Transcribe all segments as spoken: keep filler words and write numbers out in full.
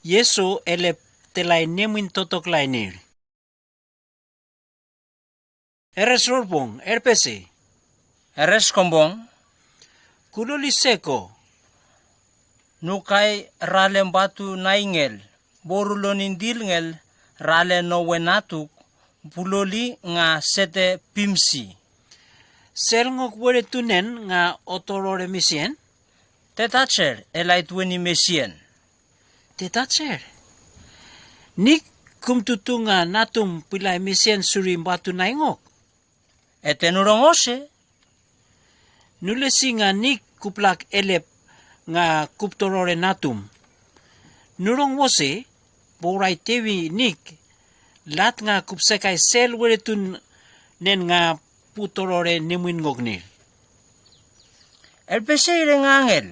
Yisu elep telai nemwin totok lainir. Eres Rorbong, Erpesi. Eres Kombong. Kuloli seko. Nukai rale mbatu naingel, boru lonin dilngel, rale nowe natuk, buloli nga sete pimsi. Sel ngok were tunen nga otorore misien? Tetacher, elai tueni mesien. Tetacher. Nik kum tutu nga natum pilai mesien suri mbatu naingok? Ete nurong ose. Nulesi nga nik kuplak elep nga kuptorore natum. Nurong ose, borai tewi nik, lat nga kupsekai sel were tunen nga putorore nemwin ngoknir. Erpesei rengangel.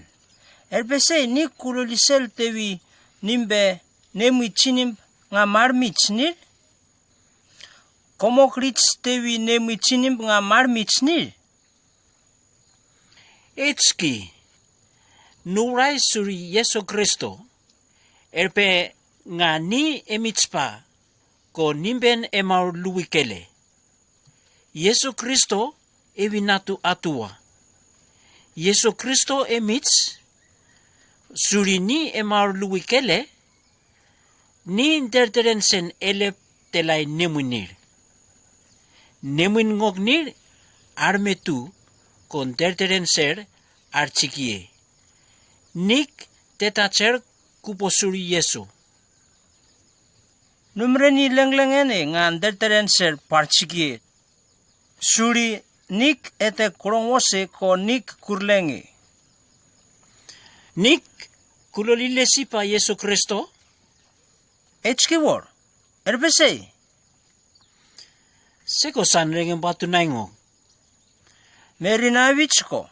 Erpesei nik kuloli sel tewi nimbe nemwi chinimp nga marmich nir? Komok rich tewi nemwi chinimp nga marmich nir? Echki, nurai suri Yesu Kristo, erpe nga ni emichpa, ko nimben emaur luwi kele. Yesu Kristo ewi natu atua. Yesu Kristo emich, suri ni emaur luwi kele, ni nderderensen elep telai nemwin nir. Nemwin ngoknir armetu ko nderderens er archikie. Nik tetacher kupo suri Yesu. Numreni lenglengene nga nderderens er parchikie. Suri nik ete kurong wose ko nik kurlenge. Nik kuloli lesipa Yesu Kristo? Echki wor, erpesei. Seko san rengen batu naingok? Merinavich ko.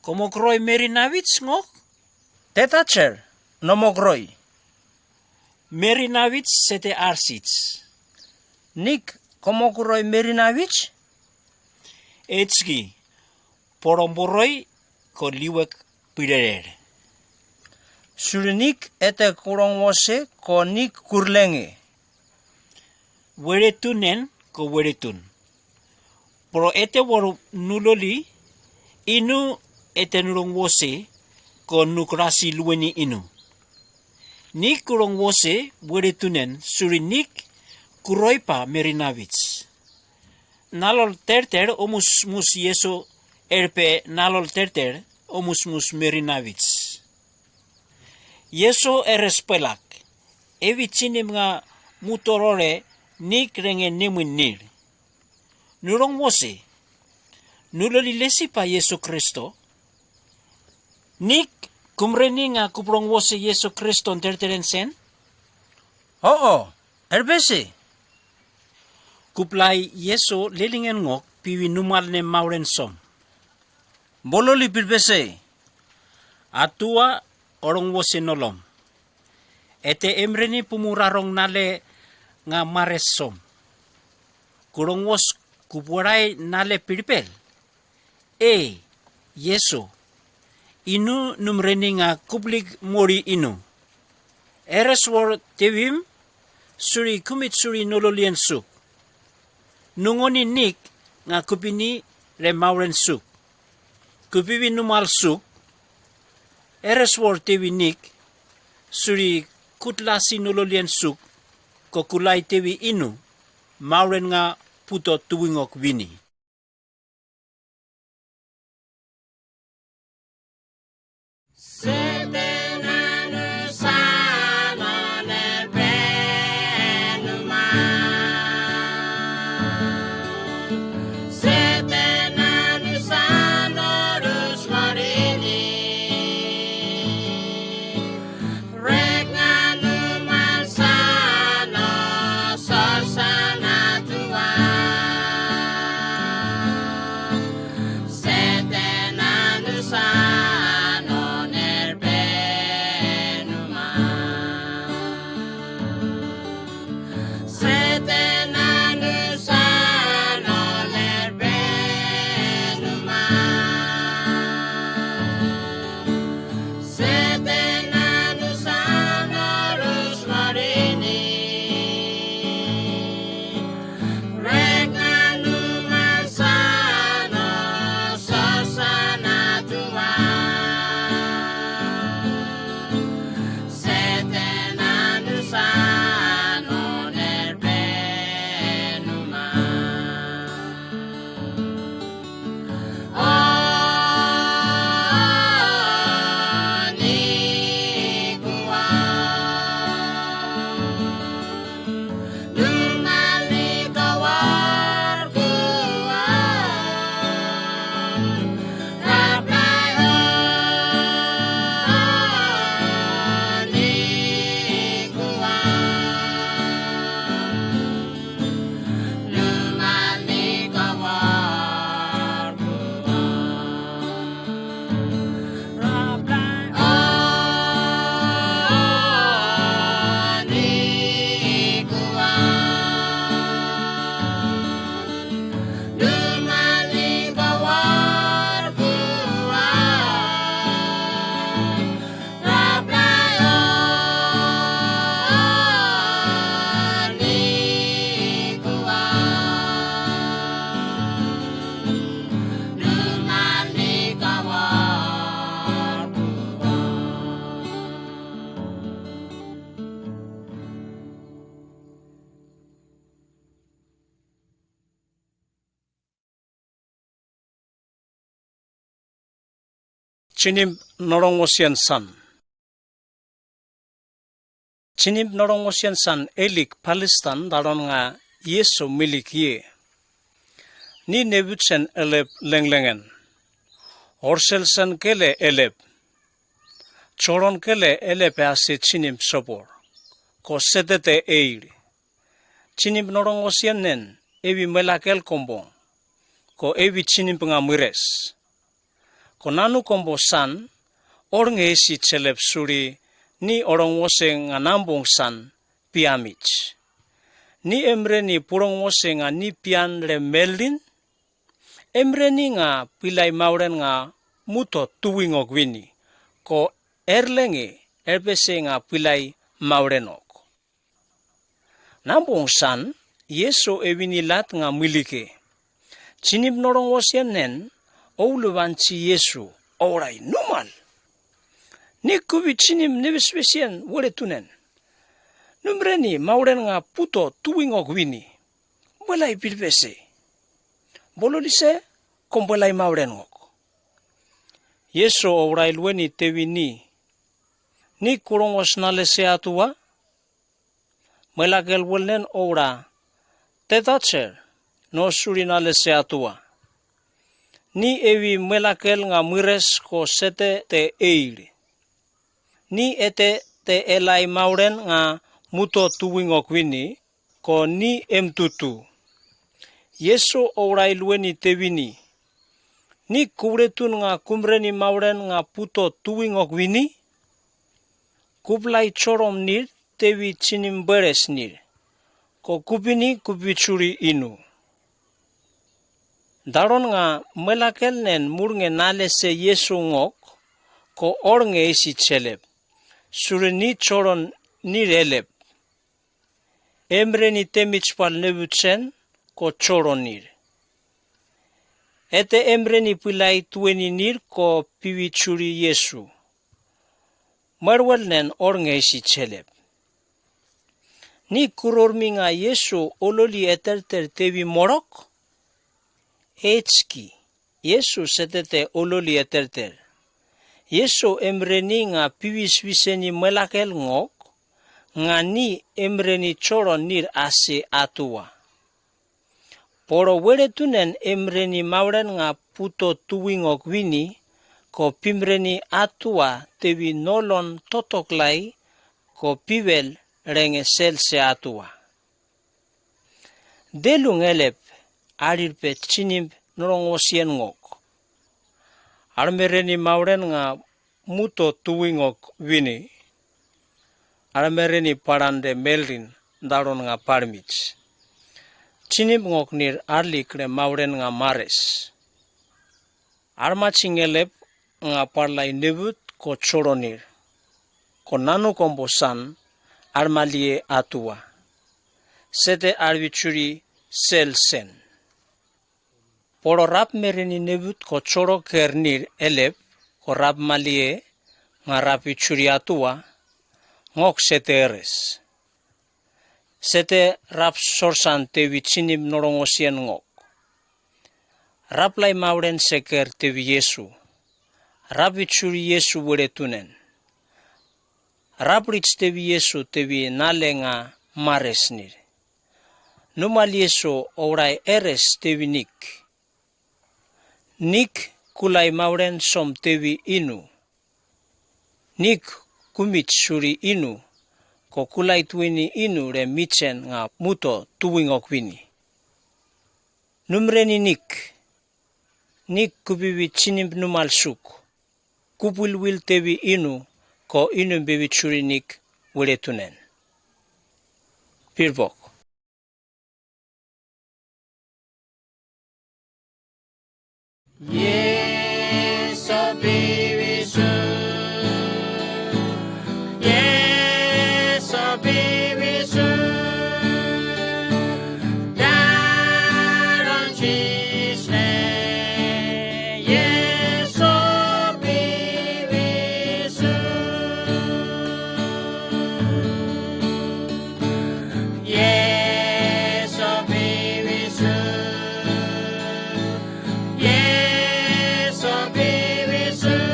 Komokroi Merinavich ngok? Tetacher, nomokroi. Merinavich sete arsich. Nik komokroi Merinavich? Echki, poromboroi ko liwek pirerer. Suri nik ete kurong wose ko nik kurlenge. Were tunen ko were tun. Pero ete wor nuloli, inu ete nurong wose ko nuk rasi lueni inu. Nik kurong wose were tunen suri nik kuroipa Merinavich. Nalol terter omusmus Yesu erpe nalol terter omusmus Merinavich. Yesu eres pelak, ewi chinimp nga mutorore nik renge nemwin nir. Nurong wose, nuloli lesipa Yesu Kristo? Nik kumreni nga kuprong wose Yesu Kristo nterterensen? Oo, erpesi. Kuplai Yesu lelingen ngok piwi numal ne mauren som. Bololi pirpesei. Atua orong wose nolom. Ete emreni pumurarong nale nga mares som. Kurong wos kupurai nale pirpel. E, Yesu, inu numreni nga kuplik mori inu. Eres wor tewim, suri kumit suri nololien suk. Nungoni nik nga kupini re mauren suk. Kupiwi numal suk, eres wor tewi nik, suri kutlasi nololien suk, ko kulai tewi inu, mauren nga puto tuwingok wini. ܟܝܢܝܡ ܢܪܘܢܓܘܣܝܢ ܣܢ. ܟܝܢܝܡ ܢܪܘܢܓܘܣܝܢ ܣܢ ܐܠܝܟ ܦܠܣܬܢ ܕܪܘܢ ܢܐ ܝܣܘ ܡܠܟܝܐ. ܢܝ ܢܒܘܬ ܣܢ ܐܠܦ ܠܢܓܠܢܓܢ. ܗܘܪܣܠ ܣܢ ܟܠܗ ܐܠܦ. ܟܘܪܘܢ ܟܠܗ ܐܠܦ ܐܣܝ ܟܝܢܝܡ ܣܘܦܘܪ. ܟܘܣܬܐ ܐܝܪ. ܟܝܢܝܡ ܢܪܘܢܓܘܣܝܢ ܢܐܢ ܐܒܝ ܡܠܟܐ ܠܩܘܡܒܘܢ. ܟܘ ܐܒܝ ܟܝܢܝܡ ܒܢܐ ܡܪܣ. ܟܘ ܢܢܘ ܩܘܡܒܘܢ ܣܢ ܐܘܪܢ ܐܣܝ ܟܠܒ ܣܘܪܝ ܢܝ ܐܘܪܢܓܘܣܐ ܢܐ ܢܢܒܘܢ ܣܢ ܒܝܡܝܟ. ܢܝ ܐܡܪܢܝ ܒܘܪܢܓܘܣܐ ܢܐ ܢܝ ܒܝܢ ܠܡܠܝܢ. ܐܡܪܢܝ ܢܐ ܒܝܠܝ ܡܥܒܪܢ ܢܐ ܡܘܬܒܐ ܬܘܝܢ ܘܟܘܝܢܝ. ܟܘ ܐܪܠܢܝ ܐܪܒܣܐ ܢܐ ܒܝܠܝ ܡܥܒܪܢ ܘܟ. ܢܢܒܘܢ ܣܢ ܝܣܘ ܐܒܝܢܝ ܠܬ ܢܐ ܡܠܟܐ. ܟܝܢܝܡ ܢܪܘܢܓܘܣܝܢ ܢܐܢ ܐܘ ܠܘܒܢ ܟܝ ܝܣܘ ܐܘܪܝ ܢܘܡܠ. ܢܝ ܟܘܒܝ ܟܝܢܝܡ ܢܒܣܒܣܝܢ ܘܪܐ ܬܘܢܢ. ܢܘܡܪܢܝ ܡܥܒܪܢ ܢܐ ܦܘܬܒܐ ܬܘܝܢ ܘܟܘܝܢܝ. ܒܠܝ ܒܝܠܒܣܐ. ܒܘܠܘܠܝܣܐ ܟܘܡ ܒܠܝ ܡܥܒܪܢ ܘܟ. ܝܣܘ ܐܘܪܝ ܠܘܢܝ ܬܒܝܢܝ. ܢܝ ܟܘܪܘܢܘܣ ܢܠܣܐ ܐܬܘܐ. ܡܠܟܐ ܠܘܠܢܢ ܐܘܪܐ ܬܕ ܐܫܪ ܢܘܣܘܪܝ ܢܠܣܐ ܐܬܘܐ. ܢܝ ܐܒܝ ܡܠܟܐ ܠܢܐ ܡܪܣ ܟܘܣܬܐ ܐܝܪ. ܢܝ ܐܬܐ ܬܐ ܐܠܝ ܡܥܒܪܢ ܢܐ ܡܘܬܒܐ ܬܘܝܢ ܘܟܘܝܢܝ. ܟܘ ܢܝ ܐܡܬܘܬܘ. ܝܣܘ ܐܘܪܝ ܠܘܢܝ ܬܒܝܢܝ. ܢܝ ܟܘܪܐ ܬܘܢ ܢܐ ܟܘܡܪܢܝ ܡܥܒܪܢ ܢܐ ܦܘܬܒܐ ܬܘܝܢ ܘܟܘܝܢܝ. ܟܘܒܠܝ ܟܘܪܘܡ ܢܝܪ ܬܒܝ ܟܝܢܝܡ ܒܪܣ ܢܝܪ. ܟܘ ܟܘܒܝܢܝ ܟܘܒܝ ܟܘܪܝ ܝܢܘ. ܕܪܘܢ ܢܐ ܡܠܟܐ ܠܢܐܢ ܡܘܪܢܐ ܢܠܣܐ ܝܣܘ ܘܟ. ܟܘ ܐܘܪܢܐ ܐܣܝ ܟܠܒ ܣܘܪܝ ܢܝ ܟܘܪܘܢ ܢܝܪ ܐܠܦ. ܐܡܪܢܝ ܬܡܝܟ ܦܠ ܢܒܘܬ ܣܢ ܟܘ ܟܘܪܘܢ ܢܝܪ. ܐܬܐ ܐܡܪܢܝ ܒܝܠܝ ܬܘܝܢܝ ܢܝܪ ܟܘ ܦܝܒܝ ܟܘܪܝ ܝܣܘ. ܡܪܘܐ ܠܢܐܢ ܐܘܪܢܐ ܐܣܝ ܟܠܒ. ܢܝ ܟܘܪܘܪܡܝ ܢܐ ܝܣܘ ܥܠܘܠܝ ܐܬܪܬܪ ܬܒܝ ܡܪܘܟ. ܐܝܟܝ ܝܣܘ ܣܬܬܐ ܥܠܘܠܝ ܐܬܪܬܪ. ܝܣܘ ܐܡܪܢܝ ܢܐ ܦܝܒܝ ܣܒܝܣܢܝ ܡܠܟܐ ܠܢܘܟ. ܢܐ ܢܝ ܐܡܪܢܝ ܟܘܪܘܢ ܢܝܪ ܐܣܝ ܐܬܘܐ. ܒܘܪܐ ܘܪܐ ܬܘܢܢ ܐܡܪܢܝ ܡܥܒܪܢ ܢܐ ܦܘܬܒܐ ܬܘܝܢ ܘܟܘܝܢܝ. ܟܘ ܦܝܡܪܢܝ ܐܬܘܐ ܬܒܝ ܢܘܠܘܢ ܬܘܬܘܟܠܝ. ܟܘ ܦܝܒܠ ܪܢܓܐ ܣܠܣܐ ܐܬܘܐ. ܕܠܘܢ ܐܠܦ ܐܪܝܪ ܒܝܬ ܟܝܢܝܡ ܢܪܘܢܘܣܝܢ ܢܘܟ. ܐܪܡܪܢܝ ܡܥܒܪܢ ܢܐ ܡܘܬܒܐ ܬܘܝܢ ܘܟܘܝܢܝ. ܐܪܡܪܢܝ ܦܪܢ ܕܡܠܝܢ ܕܪܘܢ ܢܐ ܦܪܡܝܟ. ܟܝܢܝܡ ܢܘܟ ܢܝܪ ܐܪܠܝܟ ܪܐ ܡܥܒܪܢ ܢܐ ܡܪܣ. ܐܪܡܟܝܢ ܐܠܦ ܢܐ ܦܪܠܝ ܢܒܘܬ ܟܘ ܟܘܪܘܢ ܢܝܪ. ܟܘ ܢܢܘ ܩܘܡܒܘܣܢ ܐܪܡܠܝܐ ܐܬܘܐ. ܣܬܐ ܐܪܒܝ ܟܘܪܝ ܣܠܣܢ. ܒܘܪܐ ܪܒ ܡܪܢܝ ܢܒܘܬ ܟܘ ܟܘܪܘܢ ܟܪܢܝܪ ܐܠܦ. ܟܘ ܪܒ ܡܠܝܐ ܢܐ ܪܒܝ ܟܘܪܝ ܐܬܘܐ. ܢܘܟ ܣܬܐ ܪܣ. ܣܬܐ ܪܒ ܣܘܪܣܢ ܬܒܝ ܟܝܢܝܡ ܢܪܘܢܘܣܝܢ ܢܘܟ. ܪܒ ܠܝ ܡܥܒܪܢ ܣܟܪ ܬܒܝ ܝܣܘ. ܪܒܝ ܟܘܪܝ ܝܣܘ ܘܪܐ ܬܘܢܢ. ܪܒ ܪܝܟ ܬܒܝ ܝܣܘ ܬܒܝ ܢܠܐ ܢܐ ܡܪܣ ܢܝܪ. ܢܘܡܠ ܝܣܘ ܐܘܪܝ ܐܪܣ ܬܒܝ ܢܝܟ. ܢܝܟ ܟܠܝ ܡܥܒܪܢ ܣܘܡ ܬܒܝ ܝܢܘ. ܢܝܟ ܟܘܡܝܟ ܣܘܪܝ ܝܢܘ. ܟܘ ܟܠܝ ܬܘܝܢܝ ܝܢܘ ܪܡܝܟܢ ܢܐ ܡܘܬܒܐ ܬܘܝܢ ܘܟܘܝܢܝ. ܢܘܡܪܢܝ ܢܝܟ. ܢܝܟ ܟܘܒܝܒܝ ܟܝܢܝܡ ܢܘܡܠ ܣܘܟ. ܟܘܒܝܠ ܘܝܠ ܬܒܝ ܝܢܘ. ܟܘ ܝܢܘ ܒܝܒܝ ܟܘܪܝ ܢܝܟ ܘܪܐ ܬܘܢܢ. ܦܝܪܒܘܟ.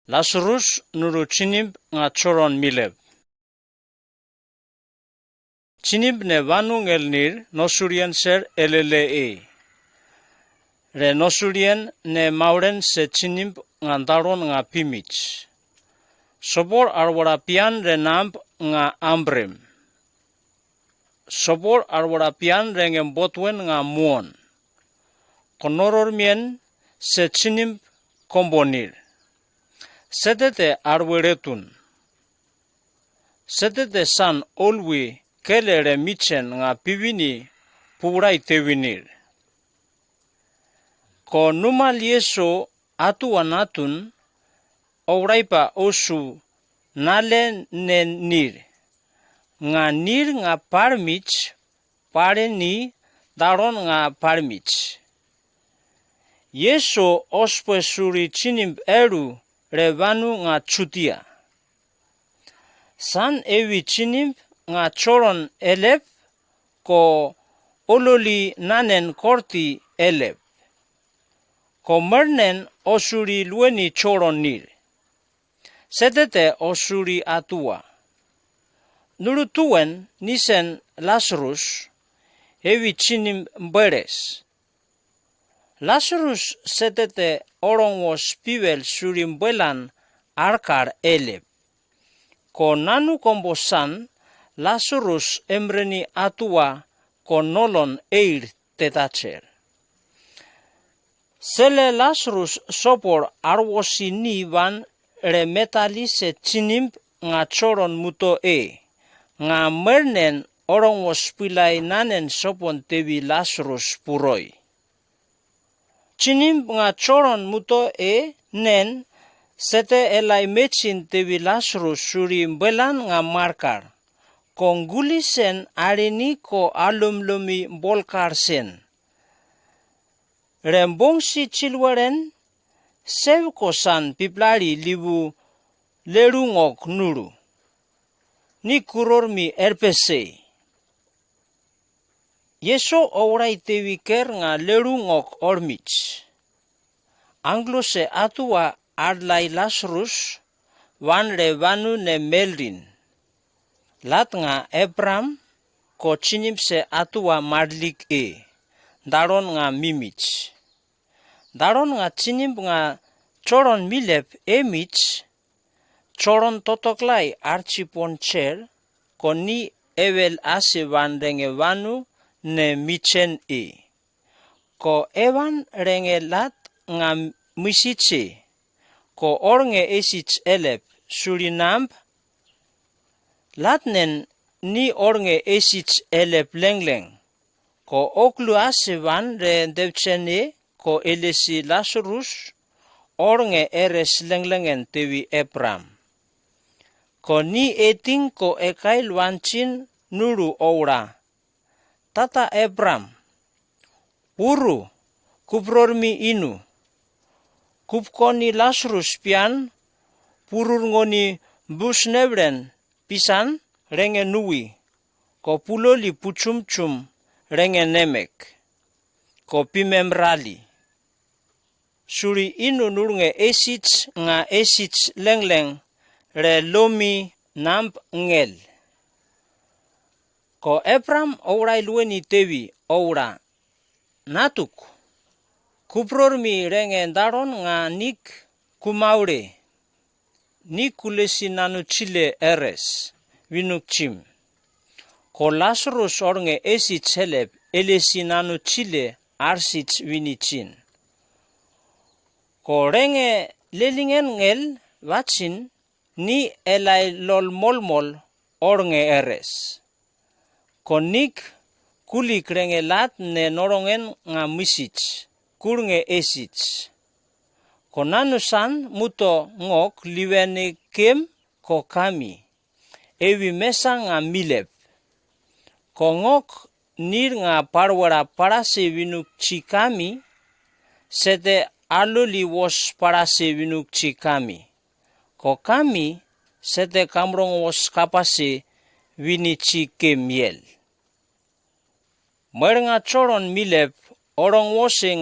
ܠასܪܘܣ ܢܘܪܐ ܟܝܢܝܒ ܢܚܐ ܟܘܪܘܢ ܡܝܠܦ. ܟܝܢܝܒ ܢܐ ܒܢܘܢܐ ܐܠܢܝܪ ܢܘܣܘܪܝܢ ܣܪ ܐܠܠܐܐ. ܪܐ ܢܘܣܘܪܝܢ ܢܐ ܡܥܒܪܢ ܣܐ ܟܝܢܝܒ ܢܚܐ ܢܕܪܘܢ ܢܚܐ ܦܝܡܝܟ. ܣܘܒܘܪ ܐܪܒܥܪܦܝܢ ܪܐ ܢܡܒ ܢܚܐ ܐܡܒܪܝܡ. ܣܘܒܘܪ ܐܪܒܥܪܦܝܢ ܪܐ ܢܓܡ ܒܘܬܘܢ ܢܚܐ ܡܘܢ. ܩܢܘܪܘܪ ܡܝܢ ܣܐ ܟܝܢܝܡ ܩܘܡܒܘܢܝܪ. ܣܕܬܐ ܐܪܒܥܝ ܪܝܬܘܢ. ܣܕܬܐ ܣܢ ܐܘܠܒܝ ܟܠܗ ܪܐ ܡܝܟܢ ܢܚܐ ܦܝܒܝܢܝ ܦܘܪܝ ܬܒܝܢܝܪ. ܩܘ ܢܘܡܐ ܠܝܣܘ ܐܬܘܐ ܢܬܘܢ ܐܘܪܝܦܐ ܐܘܣܘ ܢܠܐ ܢܐ ܢܝܪ. ܢܚܐ ܢܝܪ ܢܚܐ ܦܪܡܝܟ، ܦܪܐ ܢܝ ܕܪܘܢ ܢܚܐ ܦܪܡܝܟ. ܝܣܘ ܐܘܣܦܐ ܣܘܪܝ ܟܝܢܝܡ ܒܐܪܘ ܪܐ ܒܢܘ ܢܚܐ ܟܘܬܝܐ. ܣܢ ܐܘܝ ܟܝܢܝܡ ܢܚܐ ܟܘܪܘܢ ܐܠܦ، ܩܘ ܐܘܠܘܠܝ ܢܢܢ ܩܘܪܬܝ ܐܠܦ. ܩܘ ܡܪܢܢ ܐܘܣܘܪܝ ܠܘܢܝ ܟܘܪܘܢ ܢܝܪ. ܣܕܬܐ ܐܘܣܘܪܝ ܐܬܘܐ. ܢܘܪܐ ܬܘܢ ܢܝܣܢ ܠܣܪܘܣ، ܐܘܝ ܟܝܢܝܡ ܒܪܣ. ܠܣܪܘܣ ܣܕܬܐ ܐܪܘܢܘܣ ܦܝܒܠ ܣܘܪܝ ܡܒܠܢ ܐܪܩܪ ܐܠܦ. ܩܘ ܢܢܘ ܩܘܡܒܘܣܢ ܠܣܪܘܣ ܐܡܪܢܝ ܐܬܘܐ ܩܘ ܢܘܠܘܢ ܐܝܪ ܬܬܐ ܟܪ. ܣܠܐ ܠܣܪܘܣ ܣܘܦܘܪ ܐܪܒܘܣܝ ܢܝ ܒܢ ܪܐ ܡܬܠܝ ܣܐ ܟܝܢܝܡ ܢܚܐ ܟܘܪܘܢ ܡܘܬܘܐ ܐ، ܢܚܐ ܡܪܢܢ ܐܪܘܢܘܣ ܦܝܠܝ ܢܢܢ ܣܘܦܘܢ ܬܒܝ ܠܣܪܘܣ ܦܘܪܘܝ. ܟܝܢܝܡ ܢܚܐ ܟܘܪܘܢ ܡܘܬܘܐ ܐ، ܢܢ، ܣܕܬܐ ܐܠܝ ܡܟܝܢ ܬܒܝ ܠܣܪܘܣ ܣܘܪܝ ܡܒܠܢ ܢܚܐ ܡܪܩܪ، ܩܘܢ ܓܘܠܝܣܢ ܐܪܝܢܝ ܩܘ ܐܠܘܡܠܘܡܝ ܒܘܠܩܪܣܢ. ܪܡܒܘܢܣܝ ܟܝܠܘܪܢ، ܣܒܩܘ ܣܢ ܦܝܦܠܪܝ ܠܝܒܘ ܠܐܪܘܢܘܟ ܢܘܪܘ. ܢܝ ܟܘܪܘܪܡܝ ܐܪܦܣܝ. ܝܣܘ ܐܘܪܝ ܬܒܝ ܟܪ ܢܚܐ ܠܐܪܘܢܘܟ ܐܘܪܡܝܟ. ܐܢܓܠܘܣ ܐܬܘܐ ܐܪܠܝ ܠܣܪܘܣ، ܘܢ ܪܐ ܘܢܘܢܐ ܡܠܪܝܢ. ܠܬ ܢܚܐ ܐܒܪܡ، ܩܘ ܟܝܢܝܡ ܣܐ ܐܬܘܐ ܡܪܠܝܟ ܐ، ܕܪܘܢ ܢܚܐ ܡܝܡܝܟ. ܕܪܘܢ ܢܚܐ ܟܝܢܝܡ ܢܚܐ ܟܘܪܘܢ ܡܝܠܦ ܐܡܝܟ، ܟܘܪܘܢ ܬܘܬܘܟܠܝ ܐܪܟܝܦܘܢ ܟܪ، ܩܘܢ ܢܝ ܐܘܠ ܐܣܐ ܘܢ ܪܐ ܢܚܐ ܘܢܘܢܐ ܡܝܟܢ ܐ. ܩܘ ܐܘܢ ܪܐ ܢܚܐ ܠܬ ܢܚܐ ܡܝܣܝܟ ܐ، ܩܘ ܐܘܪ ܢܚܐ ܐܣܝܟ ܐܠܦ ܣܘܪܝ ܢܡܒ، ܠܬܢܢ ܢܝ ܐܘܪ ܢܚܐ ܐܣܝܟ ܐܠܦ ܠܢܓܠܢ، ܩܘ ܐܘܟܠܘ ܐܣܐ ܘܢ ܪܐ ܕܒܟܢܐ، ܩܘ ܐܠܝܣܝ ܠܣܪܘܣ، ܐܘܪ ܢܚܐ ܐܪܣ ܠܢܓܠܢ ܬܒܝ ܐܒܪܡ. ܩܘܢ ܢܝ ܐܝܬܢ ܩܘ ܐܝܩܝܠ ܘܢ ܟܝܢ ܢܘܪܘ ܐܘܪܐ، ܬܬܐ ܐܒܪܡ، ܒܘܪܘ، ܟܘܦܪܘܪܡܝ ܝܢܘ، ܟܘܦܩܘܢܝ ܠܣܪܘܣ ܦܝܢ، ܒܘܪܘܪܢܘܢܝ ܒܘܫ ܢܒܪܢ ܦܝܣܢ ܪܐ ܢܚܐ ܢܘܒܝ، ܩܘ ܦܘܠܘܠܝ ܦܘܟܘܡܟܘܡ ܪܐ ܢܚܐ ܢܡܟ، ܩܘ ܦܝܡܡܪܠܝ. ܣܘܪܝ ܝܢܘ ܢܘܪ ܢܚܐ ܐܣܝܟ ܢܚܐ ܐܣܝܟ ܠܢܓܠܢ ܪܐ ܠܘܡܝ ܢܡܒ ܢܓܠ. ܩܘ ܐܒܪܡ ܐܘܪܝ ܠܘܢܝ ܬܒܝ ܐܘܪܐ، ܢܬܘܟ، ܟܘܦܪܘܪܡܝ ܪܐ ܢܚܐ ܢܕܪܘܢ ܢܚܐ ܢܝܟ ܟܘܡܒܪܐ، ܢܝܟ ܟܘܠܝܣܝ ܢܢܘܟܝܠܗ ܐܪܣ ܘܝܢܘܟܟܝܡ. ܩܘ ܠܣܪܘܣ ܐܘܪ ܢܚܐ ܐܣܝܟ ܐܠܦ ܐܠܝܣܝ ܢܢܘܟܝܠܗ ܐܪܣܝܟ ܘܝܢܝܟܝܢ. ܩܘ ܪܐ ܢܚܐ ܠܐ ܠܝܢܓܢ ܢܓܠ ܘܟܝܢ، ܢܝ ܐܠܝ ܠܘܠ ܡܘܠܡܘܠ ܐܘܪ ܢܚܐ ܐܪܣ. ܩܘܢ ܢܝܟ ܟܘܠܝܟ ܪܐ ܢܚܐ ܠܬܢܐ ܢܘܪܘܢܢ ܢܚܐ ܡܝܣܝܟ، ܟܘܪ ܢܚܐ ܐܣܝܟ. ܩܘܢ ܢܢܘܣܢ ܡܘܬܘ ܢܘܟ ܠܝܒܢܐ ܟܡ ܩܘ ܟܡܝ، ܐܘܝ ܡܝܣܐ ܢܚܐ ܡܝܠܦ. ܩܘܢ ܢܘܟ ܢܝܪ ܢܚܐ ܦܪܘܪܐ ܦܪܣܐ ܘܝܢܘܟܟܝ ܟܡܝ، ܣܕܐ ܐܠܘܠܝ ܘܘܣ ܦܪܣܐ ܘܝܢܘܟܟܝ ܟܡܝ. ܩܘ ܟܡܝ، ܣܕܐ ܟܡܪܘܢ ܘܘܣ ܩܦܣܐ ܘܝܢܝܟܟܝ ܟܡ ܝܠ. ܡܪܢ ܢܚܐ ܟܘܪܘܢ ܡܝܠܦ، ܐܪܘܢ ܘܘܣܐ ܢܚܐ ܢܝ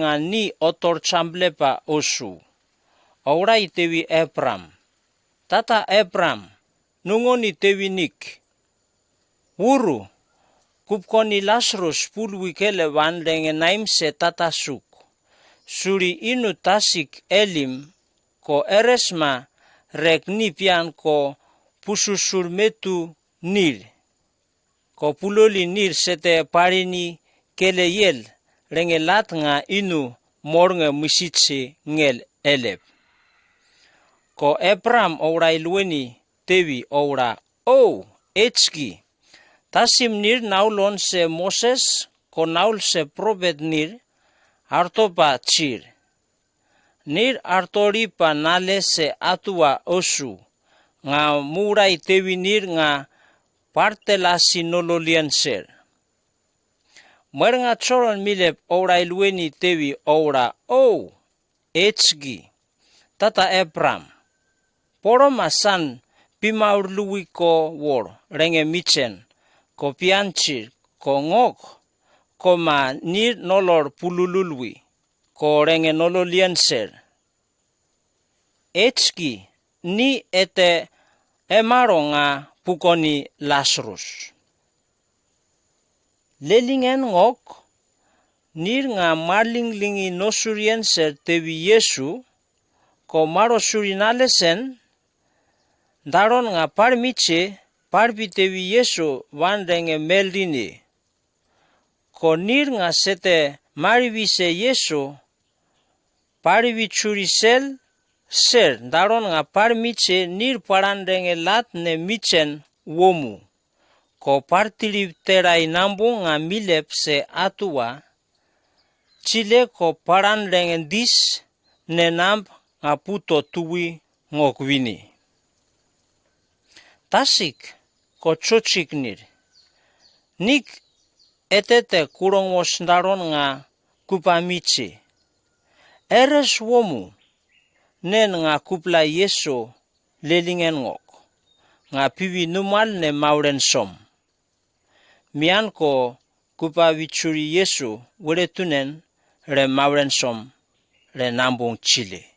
ܐܬܘܪ ܟܡܒܠܦܐ ܐܘܣܘ. owrai tewi Ebram: Tata Ebram, nungoni tewi nik? Uru, kupkoni Lasrus pul wi kelewan lenge naimse tata suk, suli inu tasik elim, ko eresma rek ni pian ko pususul metu nir, ko puloli nir sete parini kele yel, lenge lat nga inu mornge misitsi ngel elep. Ko Ebram owrai lueni tewi, owra: O, echki, tasim nir naulon se Moses ko naul se propet nir artopa chir. Nir artoripa nale se atua osu, nga murai tewi nir nga partelasi nololian ser. Muer nga choron milep owrai lueni tewi, owra: O, echki, tata Ebram, poroma san pimaur luwi ko wor lenge michen, ko pianchir, ko ngok, koma nir nolor pulululwi, ko lenge nololian ser. Echki, ni ete emaronga pukoni Lasrus. Lelingen ngok, nir nga marlinglingi nosurian ser tewi Yisu, ko maro suri nale sen, daron nga parmiche parbi tewi Yisu wan lenge mel rini. Ko nir nga sete mariwi se Yisu, pariwi churi sel ser, daron nga parmiche nir paran lenge lat ne michen womu. Ko partirip terai nambung nga milep se atua, chile ko paran lenge dis ne namb nga puto tuwi ngok wini. Tasik ko chochik nir: Nik etete kurong wos daron nga kupa miche? Eres womu, nen nga kupla Yisu lelingen ngok, nga piwi numal ne mauren som. Mian ko kupawi churi Yisu were tunen le mauren som le nambung chile.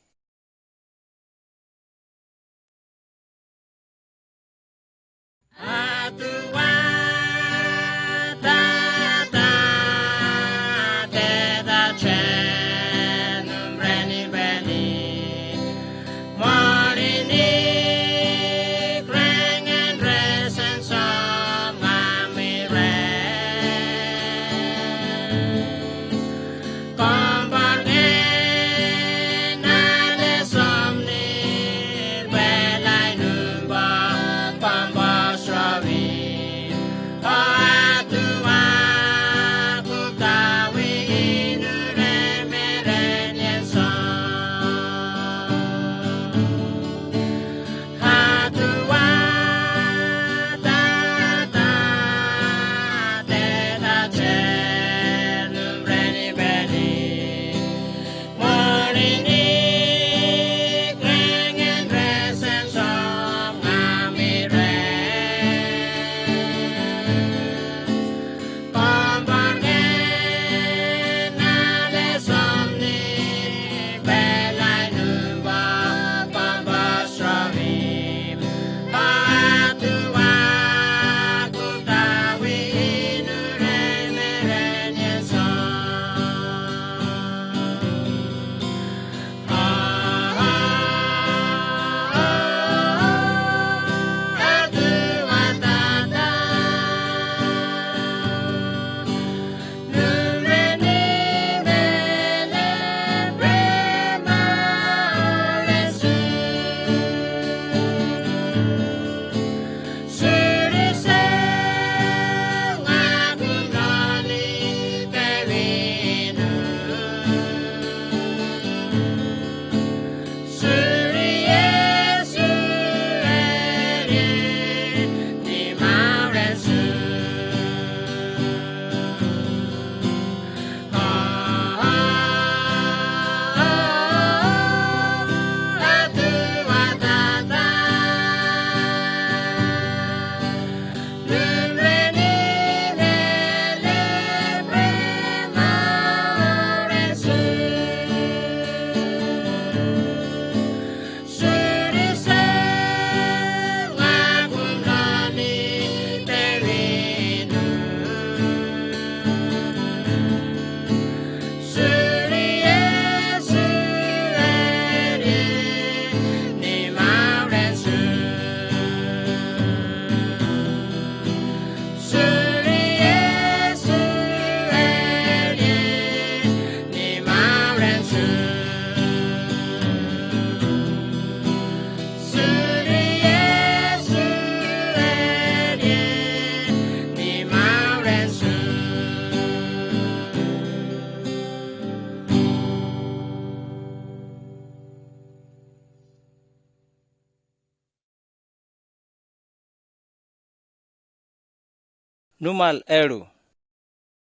ᓄܡܠ ܐܪܘ. ܣܠܟܢܝܪ, ܟܘܦ ܡܘܪܪܘܢ ܢܠܢܓܠ. ܗܒܪܬܘܢ, ܢܠܢܓܠ ܐܒܝܢܝ ܪܢ ܢܘܠܘܢ. ܪܢܓܝܠ ܢܬܢ ܢܘܡܠ ܢܡܝܠܦ ܐܪܘ. ܢܝܣܐ ܣܢ ܐܒܝ ܗܬܘܐ، ܢܘܠܘܠܝܢ ܣܢ ܐܝܟܐ. ܢܝ ܐܪܣ ܢܘܢ. ܢܝܣܐ ܢܘܪܘܬܘܢ ܢܢ ܐܒܝ ܣܝܛܢ. ܣܝܛܢ ܐܒܝ ܟܝܢܝܡ ܢܐ ܡܫܝܟ. ܢܝ ܐܒܝ ܛܛܣܐ ܢܘܠܘܠܝܢ ܢܐ ܡܪܫܝܟܢܝܪ. ܣܝܛܢ ܐܘܢܓܫܝ ܟܝܢܝܡ ܟܝܠܗ، ܐܘܢܓܫܝ ܐܬܘܐ. ܢܝ ܐܠܝ ܡܝܬܘܬܘܢ ܟܘܡܝܟܢ. ܘܢܘܣܢ ܐܒܝ ܠܬܢܐ ܢܡܒ. ܠܬܢܐ ܐܬܘܐ ܒܝܗܒܝܪܐ ܠܝ ܣܝܛܢ ܐܝ ܕܐܒܝ ܟܝܢܝܡ ܢܐ ܡܪܫܝܟܢܝܪ. ܟܝܢܝܡ ܢܐ ܢܐ ܘܢܘܢܢ ܢܝܪ ܦܪܘܢܐ ܦܘܫܝܟ. ܦܪܬܝܢ ܕܐܒܝ ܢܘܪܘܢܢ ܢܐ ܡܫܝܟ ܕܬܟܪ. ܣܠ ܣܐ ܣܝܛܢ ܐܒܝ ܟܘܪܝ ܘܢ ܠܬܢܢ ܐܝ. ܣܠܢܢ ܐܒܝ ܣܠ ܢܐ ܡܫܝܟ. ܟܝܢܝ ܒܠܦ ܥܪܒܝ ܟܘܪܝ ܣܠܢܢ. ܥܪܒܐ ܘܢܐ، ܥܪܩܪܩܪܝܣ، ܥܪܝܟ ܢܠܐ ܢܐ ܡܪܫܝܟܢܝܪ، ܣܝܛܬܐ ܥܪܡܐ ܪܢܝ ܐܬܘܐ. ܦܘܪܘ ܦܪܒܝ ܟܘܪܝ ܣܠ ܣܐ ܣܝܛܢ ܕܬܟܪ، ܟܘܢܕܪܘܢ ܢܐ ܦܪܡܝܟ، ܢܝܪ ܦܪܢ ܪܢܓܐ ܘܢܘܣܐ ܣܝܛܢ. ܐܬܘܐ ܐܒܝ ܢܘܡܠ ܢܐ ܡܝܠܦ ܬܡܝܟܦܠ. ܐܬܪܬܪ ܐܣܝ ܣܝܛܢ. ܐܬܘܐ ܐܡܪܢܝ ܟܝܢܝ ܡܟܝܟܠܗ. ܐܠܝ ܢܝܪܢ، ܕܡܬ، ܟܘ ܡܘܫܝܢ، ܕܐܒܝ ܢܘܠܘ ܟܝܢܝ ܒܬܘܬܘܟܠܝ. ܐܬܘܐ ܐܡܪܢܝ ܟܝܢܝ ܢܝܪ ܕܐܒܝ ܡܘܪܘܢ، ܟܘ ܢܠܘܠ ܢܐ ܡܪܣ ܢܝܪ. ܢܝ ܐܡܪܢܝ ܟܝܢܝ ܢܝܪ، ܦܪܡܐ ܪܢܝ ܢܝ. ܐܬܘܐ ܒܛܘܢ ܘܢܘܣܢ ܐܠܦ ܐܣܝ. ܐܒܝ ܠܬܢܐ ܡܪܣ. ܟܝܢܝ ܢܐ ܡܪܢܝܐ، ܐܪܘܢܐ ܐܪܣ ܕܬܟܪ. ܠܬܢܢ ܢܘܪܘܢܢ ܢܐ ܡܫܝܟ، ܟܘ ܢܘܡܪ ܢܐ ܢܢܢ ܐܝܟܐ. ܠܘܠܪܢ، ܟܘ ܡܝܬܘܬܘܢ ܐܝܟܐ. ܢܬ ܢܐ ܡܝܡܠܝܟ ܐܝܟܐ. ܡܫܝܢ، ܟܘ ܡܫܝܢ ܐܝܟܐ. ܡܘܪܘܢ ܢܐ ܡܫܝܟ ܐܝܟܐ. ܢܝܪ ܢܐ ܡܪܝܒܠ، ܟܘܡܒܘܪܐ ܢܐ ܣܠ ܣܐ ܐܬܘܐ، ܦܪܢܝܐ، ܕܪܘܢ ܢܐ ܦܪܡܝܟ. ܟܝܢܝ ܡܟܝܠܗ ܢܐ ܝܠ ܢܬܢ، ܐܪܬܝ ܒܛܘܢ ܪܫܠ ܣܐ ܣܝܛܢ. ܢܝ ܐܒܝ ܢܘܡܠ ܢܐ ܡܝܠܦ ܣܢܕܡܝܟ ܢܝܪ. ܢܝܪ ܐܪܒܝ ܟܝܢܝ ܡܣܢ. ܝܣܘܥ ܟܪܝܣܛܘ ܐܬܘܐ ܢܬܘܢ، ܢܝ ܟܘܡܒܘ ܐܣܢ، ܐܠܝ ܬܘܢܝ ܟܝܢܝ ܢܝܪ، ܪܢܓܐ ܢܒܪܐ ܣܝܛܢ. ܝܣܘܥ ܐܒܝ ܣܠ ܢܐ ܦܝܢܟܝ ܐܬܘܐ. ܐܡܝܟ ܣܘܪܝ ܦܝܒܝ ܣܠ، ܟܘ ܣܠ ܐܒܝ ܣܠ ܢܐ ܡܪܣ. ܝܣܘܥ ܐܬܟܝ ܟܝܢܝ ܢܝܪ، ܢܐ ܦܪܝܒܠ ܪܢܓܐ ܣܠ ܣܐ ܐܬܘܐ. ܢܝܪ ܦܪܝܒܠ ܠܝܢܝ ܣܠ ܣܐ ܣܝܛܢ، ܦܪܝܒܠ ܠܝܢܝ ܣܠ ܢܐ ܢܘܠܘܠܝܢ ܢܐ ܡܪܫܝܟ. ܢܝܪ ܦܪܘܢܐ ܦܝܫܝܟ، ܣܘܪܝ ܡܘܪܘܢ ܣܪ ܢܐ ܡܪܫܝܟ. ܦܪܘܢܘܣ ܢܐ ܝܣܘܥ، ܐܡܝܟ ܣܘܪܝ ܢܝܪ. ܟܘܢ ܢܝܪ ܦܪܘܢܘܣܐ ܢܐ، ܦܪܠܝ ܠܘܠܪܢ ܣܐ ܐܬܘܐ، ܣܘܪܝ ܢܘܠܘܠܝܢ ܣܪ. ܢܢܘܢ ܐܘܟ ܢܝܪ، ܐܬܘܐ ܥܠܘܠܝܪ ܢܝܪ، ܐܪܒܝ ܢܘܠܝ ܢܝܪ. ܐܬܘܐ ܐܠܝ ܕܐܒܝ ܢܝܪ، ܡܥܒܪܢ ܢܐ ܡܝܡܪ. ܐܠܝ ܕܐܒܝ ܢܝܪ ܕܪܕܪܢ، ܟܘܢ ܢܠܐ ܢܐ ܦܝܬܐ، ܡܘܪܘ ܡܥܒܪܢ ܣܪ. ܟܝܢܝ ܐܠܦ ܐܪܡܐ ܪܢܝ ܢܐ ܦܪܢ ܪܢܓܐ ܒܛܘܢ ܘܢܘܣܐ ܐܬܘܐ، ܕܪܘܢ ܢܐ ܦܪܡܝܟܐ. ܟܘ ܐܬܬܐ ܐܪܘܢܘܣܐ ܣܠܢܢ. ܣܠ ܣܐ ܐܬܘܐ ܟܘܢܒܘܢ ܐܣܢ ܐܒܝ ܟܘܪܝ ܘܢܟܝ ܐܬܘܐ ܐܝ. ܣܠ ܟܠܐ ܣܢ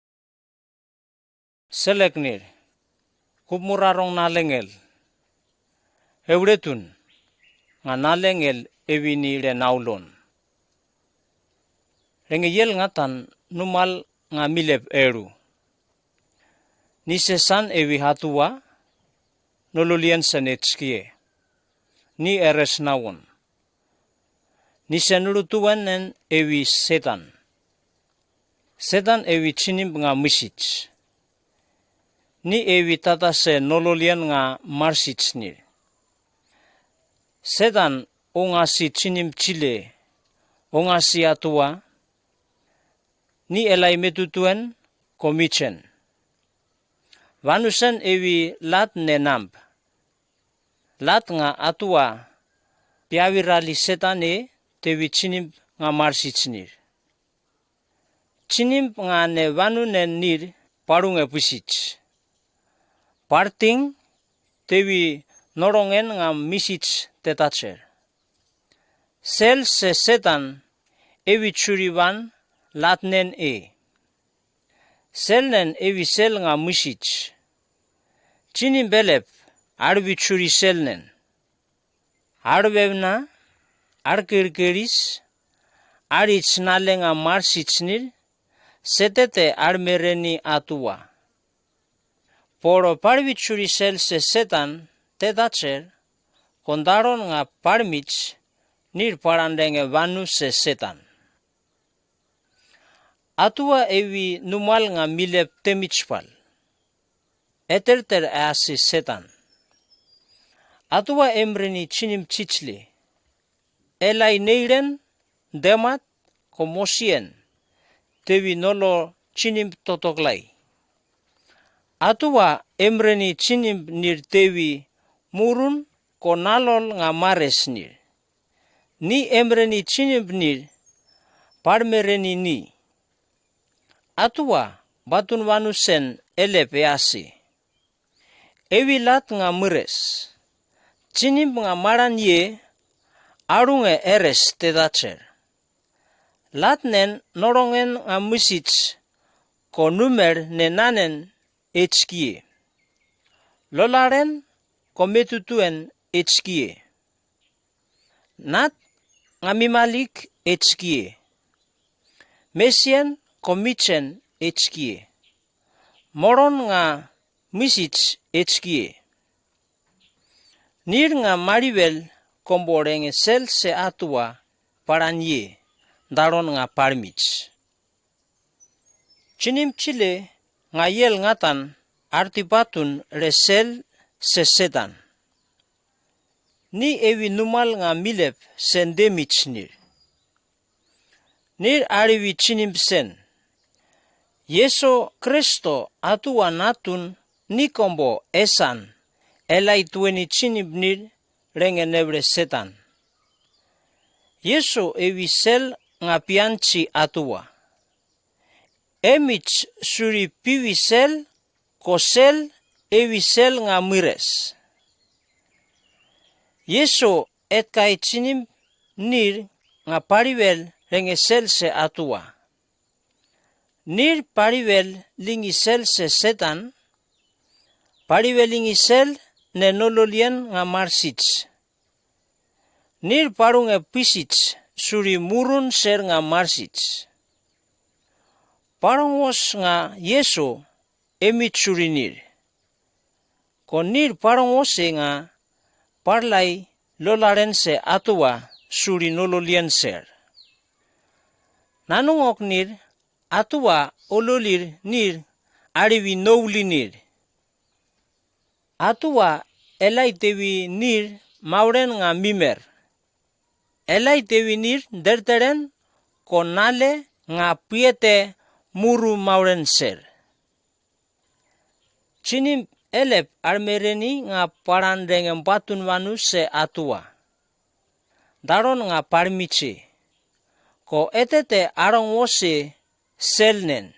ܐܝܟܝ.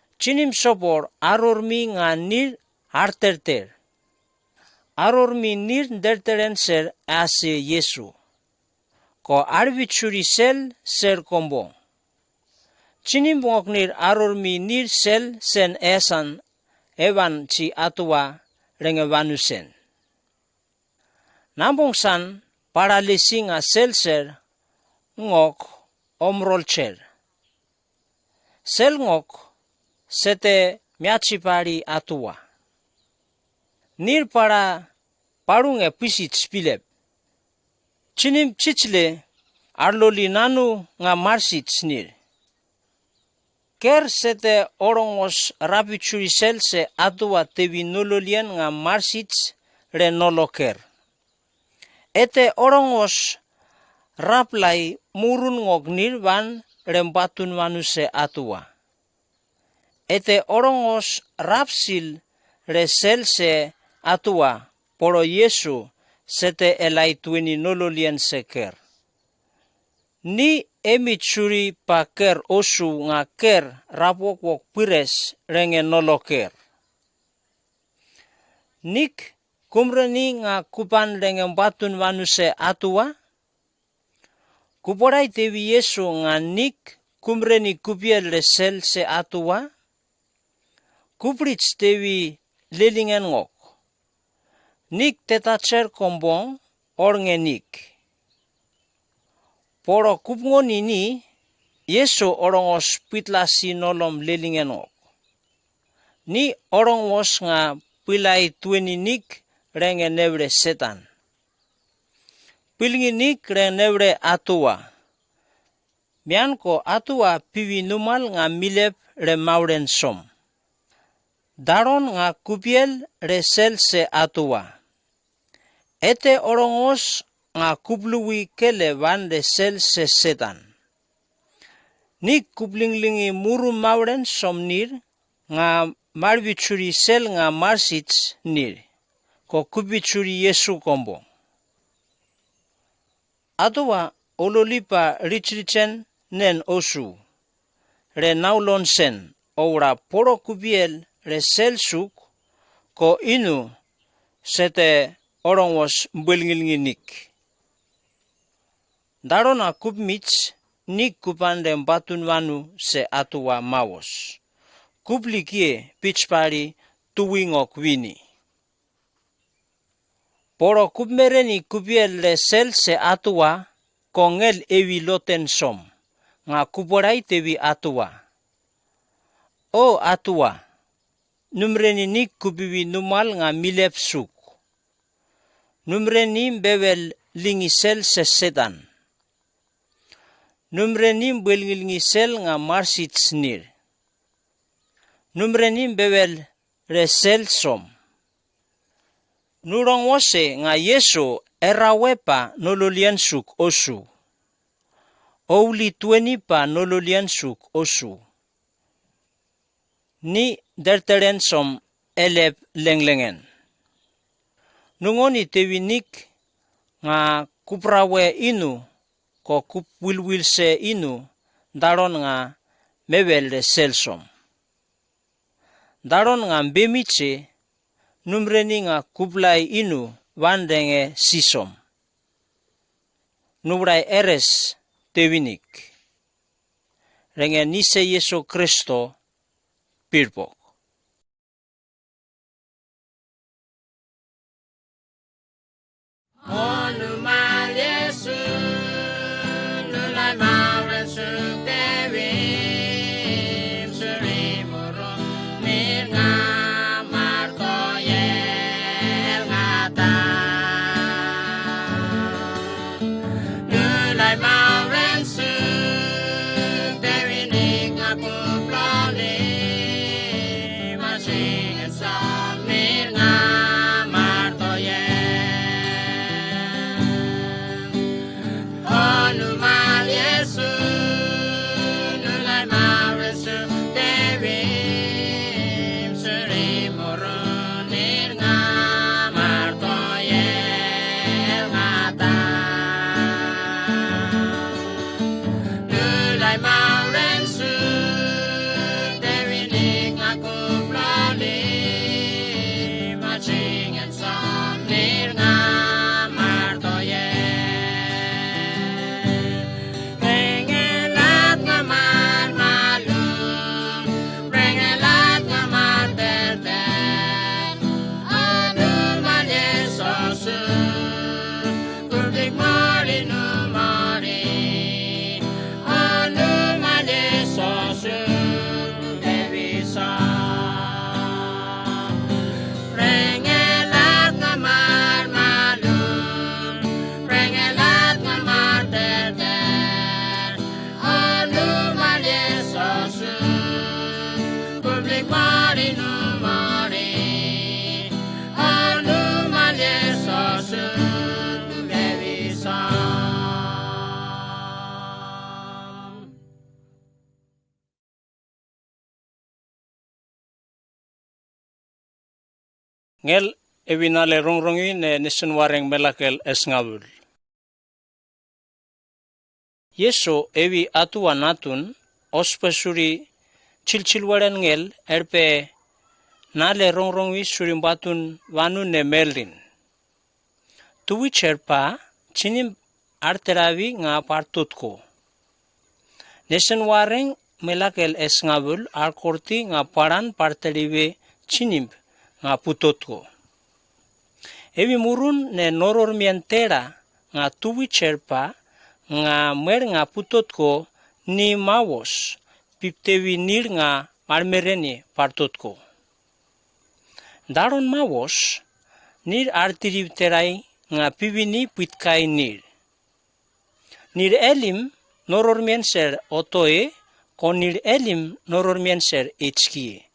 ܟܝܢܝ ܡܣܘܒܘܪ ܐܪܘܪ ܡܝ ܢܐ ܢܝܪ arterter. Aror mi nir derteren ser ease Yisu. Ko arbichuri sel ser kombo. Chinim bungok nir aror mi nir sel sen esan eban chi atua renge banusen. Nambong san paralisi nga sel ser ngok omrol cher. Sel ngok sete miachipari atua. Nir para parunge pisits pilep. Chinim chichle arloli nanu nga marsits nir. Ker sete orongos rapichuri sel se atua tebi nololian nga marsits re nolo ker. Ete orongos raplai murun ngok nir ban re mbatun manu se atua. Ete orongos rapsil re sel se atua poro Yisu sete elai tueni nololian se ker. Ni emi churi pa ker osu nga ker rapwokwok pires renge nolo ker. Nik kumreni nga kupan renge mbatun manu se atua? Kuporai tebi Yisu nga nik kumreni kupiel re sel se atua? Kuprits tebi lelingen ngok. Nik tetacher kombong or nge nik. Poro kupngoni ni Yisu orongos pitlasi nolom lelingen ngok. Ni orongos nga pilai tueni nik renge nebre Setan. Pilngi nik renge nebre atua. Mian ko atua piwi numal nga milep re mauren som. Daron nga kupiel re sel se atua. Ete orongos nga kupluwi kele ban re sel se Setan. Nik kuplinglingi muru mauren som nir nga marbichuri sel nga marsits nir. Ko kupichuri Yisu kombong. Atua ololipa richrichen nen osu. Re naulon sen oura poro kupiel re sel suk ko inu sete orongos mbelngilngi nik. Daron a kupmits nik kupan re mbatun manu se atua mawos. Kupli kie pichpari tuwi ngok wini. Poro kupmereni kupiel re sel se atua ko ngel ewi loten som nga kuporai tebi atua. O atua, numreni nik kupiwi numal nga milep suk. Numreni mbebel lingi sel se Setan. Numreni mbelngilngi sel nga marsits nir. Numreni mbebel re sel som. Nurong wose nga Yisu erawepa nololian suk osu. Ouli tueni pa nololian suk osu. Ni derteren som elep lenglengen. Nungoni tebi nik nga kuprawe inu ko kupwilwil se inu daron nga mebel re sel som. Daron nga mbemiche numreni nga kuplai inu wan renge sisom. Nubrai eres tebi nik. Renge nise Yisu Kristo pirpok. O numal Yisu, nulai mauren suk tebi, suri murung mir nga martoyel nga ta. Nulai mauren suk tebi nik nga kuploli, masing en som mir nga martoyel. Ngel ewi nale rongrongwi ne Nesenwareng Melakel Esngabul. Yeso ewi atua natun, ospes suri chilchil weren ngel, erpe nale rongrongwi suri mbatun wanu ne melrin. Tuwi cherpa, chinimp arterawi nga partutko. Nesenwareng Melakel Esngabul arkorti nga paran parterawi chinimp nga pututko. Ewi murun ne norormian tera nga tuwi cherpa nga mer nga pututko ni mawos, piptewi nir nga marmereni partutko. Daron mawos, nir artiriw terai nga piwini pitkai nir. Nir elim norormian ser otoe, ko nir elim norormian ser echkie.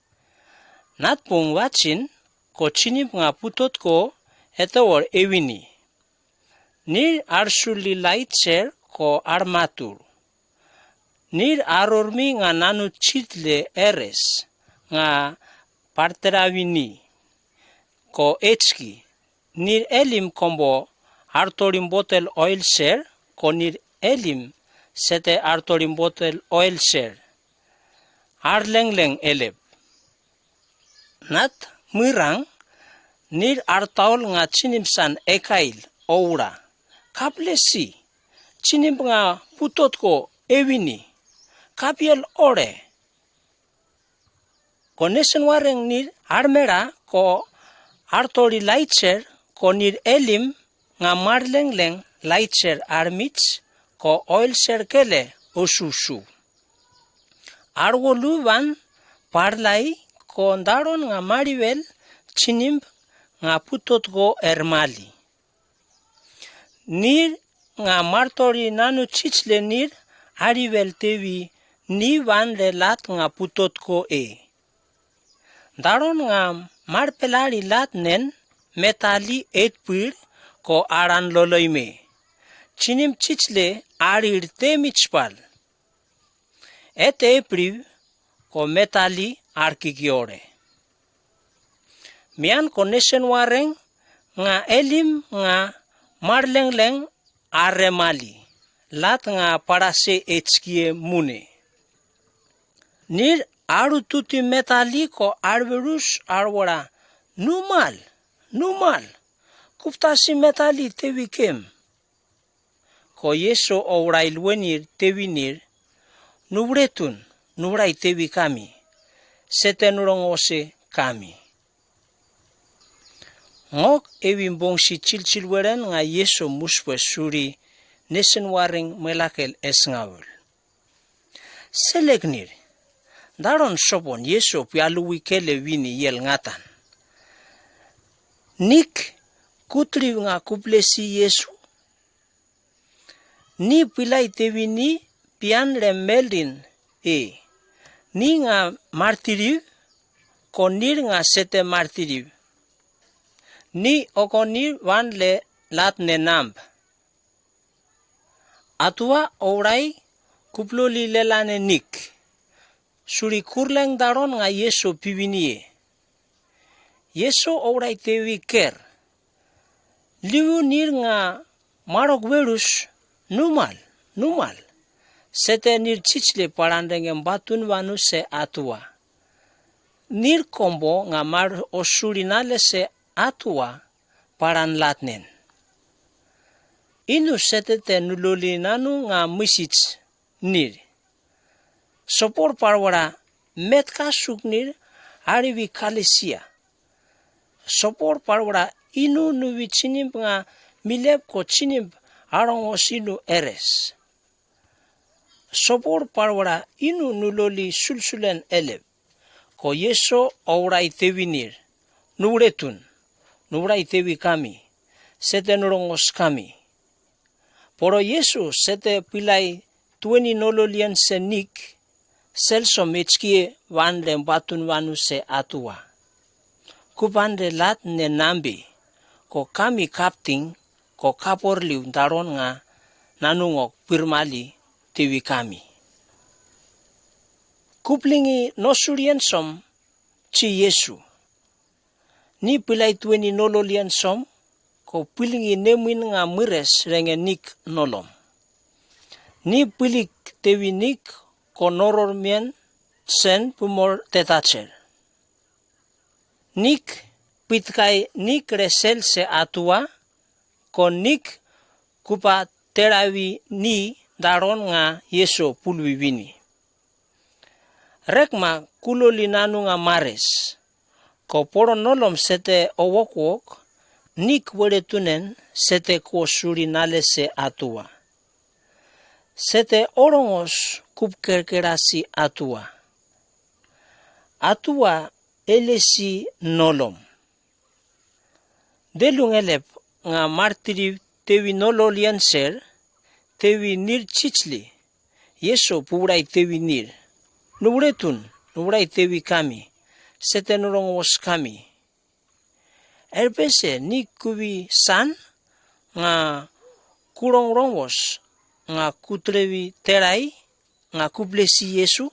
Natpung wachin, ko chinimp nga pututko etoor ewini. Nir arsuli lait ser ko armatur. Nir arormi nga nanu chit le eres nga parterawi ni ko echki. Nir elim kombo artorim botel oil ser, ko nir elim sete artorim botel oil ser. Arlengleng elep. Nat mirang, nir artaol nga chinimp san ekail, oura. Kaplesi, chinimp nga pututko ewini. Kapiel ore. Ko Nesenwareng nir armera ko artori lait ser, ko nir elim nga marlengleng lait ser armits, ko oil ser kele osusu. Arwoluwan parlai ko daron nga mariwel chinimp nga pututko ermali. Nir nga martori nanu chich le nir ariwel tewi ni wan le lat nga pututko e. Daron nga marpelari lat nen metali etpir ko aran loloime. Chinimp chich le arir temi chpal. Ete epriw ko metali arkikiore. Mian ko Nesenwareng nga elim nga marlengleng arremali. Lat nga parase echkie mune. Nir arututi metali ko arwerus arwora, numal, numal, kuptasi metali tewi kem. Ko Yeso ourai luenir tewi nir, nuwretun, nuwrai tewi kami, sete nurongose kami. Ngok ewi mbongsi chilchil weren nga Yeso muspwe suri Nesenwareng Melakel Esngabul. Selek nir, daron sopon Yeso pialuwi kele wini yel ngatan. Nik, kutriw nga kuplesi Yeso? Ni pilai tewi ni pian re melrin e. Ni nga martiriw, ko nir nga sete martiriw. Ni oko nir wan le lat ne namb. Atua ourai kuploli lelan e Nik. Suri kurleng daron nga Yeso piwini e. Yeso ourai tewi ker. Liwu nir nga marok werus, numal, numal. Sete nir chich le paran rengem batun wanu se atua. Nir kombo nga mar osuri nale se atua paran latnen. Inu sete te nuloli nanu nga misich nir. Sopor parwara met ka suk nir ariwi kalesia. Sopor parwara inu nuwi chinimp nga milep ko chinimp arong osinu eres. Sopor parwara inu nuloli sulsulen elep. Ko Yeso ourai tewi nir. Nuwretun, nuwrai tewi kami, sete nurongos kami. Poro Yeso sete pilai tueni nololian se Nik, sel so mechkie wan le mbatun wanu se atua. Kupan le lat ne nambi, ko kami kapting, ko kaporliw daron nga nanu ngok pirmali tewi kami. Kuplingi nosurian som chi Yeso. Ni pilaitweni nolo lian som, ko pilngi nemwin nga miris renge Nik nolom. Ni pilik tewi Nik, ko noror mian sen pumor tetacher. Nik, pitkai Nik re sel se atua, ko Nik kupa terawi ni daron nga Yesu pulwi wini. Rekma kulo li nanu nga maris, ko poron nolom sete owokwok, Nik were tunen sete ko suri nale se atua. Sete orongos kup kerkerasi atua. Atua elesi nolom. Delung elep nga martiri tewi nolo lian ser, tewi nir chichli, Yesu purai tewi nir. Nuretun, nurai tewi kami, sete nurong wos kami. Erbese Nik kuwi san, nga kurong rong wos, nga kutrewi terai, nga kuplesi Yesu.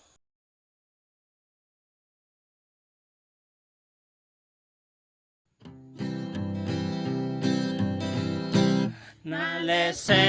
Nale se